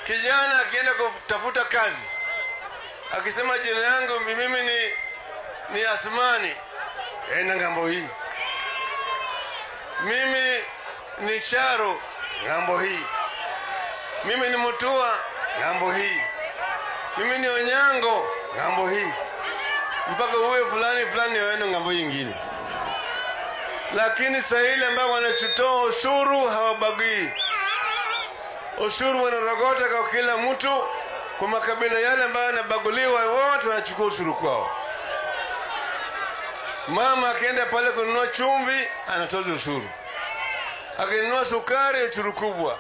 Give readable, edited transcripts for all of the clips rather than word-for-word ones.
Kijana akienda kutafuta kazi, akisema jina yangu mimi ni Asmani, enda ngambo hii. Mimi ni Charo, ngambo hii. Mimi ni Mutua, ngambo hii. Mimi ni Onyango, ngambo hii. Mpaka uwe fulani fulani waende ngambo nyingine. Lakini sasa ile ambao wanachotoa ushuru hawabagui. Ushuru wanarogota kwa kila mtu, kwa makabila yale ambayo yanabaguliwa wote wanachukua ushuru kwao. Mama akienda pale kununua chumvi anatoza ushuru. Akinunua sukari ushuru kubwa.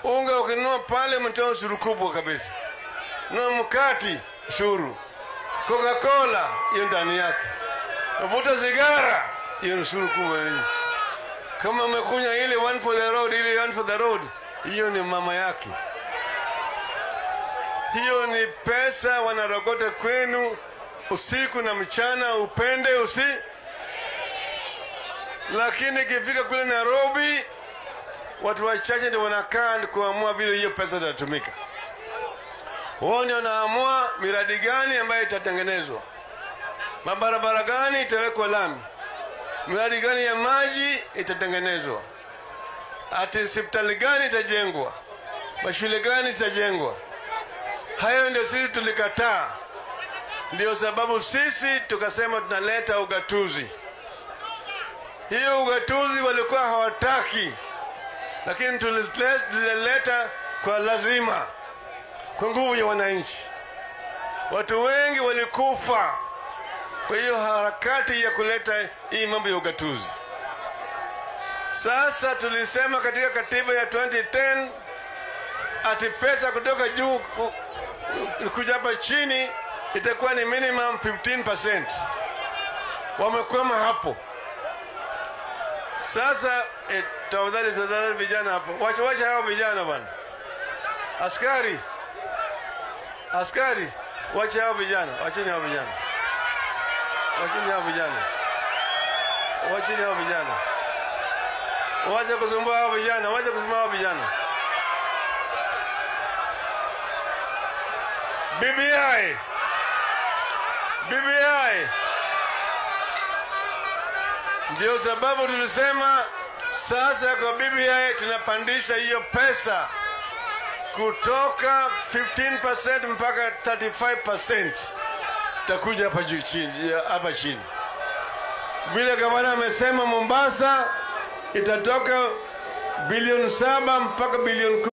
Unga ukinunua pale mtoa ushuru kubwa kabisa. Na mkati ushuru. Coca-Cola hiyo ndani yake. Uvuta sigara hiyo ushuru kubwa. Kama umekunywa ile one for the road, ile one for the road, hiyo ni mama yake. Hiyo ni pesa wanarogota kwenu usiku na mchana, upende usi. Lakini ikifika kule Nairobi, watu wachache ndio wanakaa kuamua vile hiyo pesa itatumika. Wao ndio wanaamua miradi gani ambayo itatengenezwa, mabarabara gani itawekwa lami, miradi gani ya maji itatengenezwa, ati hospitali gani itajengwa, mashule gani itajengwa. Hayo ndio sisi tulikataa. Ndio sababu sisi tukasema tunaleta ugatuzi. Hiyo ugatuzi walikuwa hawataki, lakini tulileta kwa lazima, kwa nguvu ya wananchi. Watu wengi walikufa kwa hiyo harakati ya kuleta hii mambo ya ugatuzi. Sasa tulisema katika katiba ya 2010 ati pesa kutoka juu kuja hapa chini itakuwa ni minimum 15%. Wamekwama hapo. Sasa tafadhali vijana hapo. Wacha hao vijana bwana. Askari, wacha hao vijana, wacheni hao vijana. Wacheni hao vijana. Wacheni hao vijana. Wacha kusumbua hao vijana, wacha kusumbua hao vijana. BBI. BBI. Ndio sababu tulisema sasa kwa BBI tunapandisha hiyo pesa kutoka 15% mpaka 35%. Takuja hapa juu chini, hapa chini. Vile gavana amesema Mombasa itatoka bilioni 7 mpaka bilioni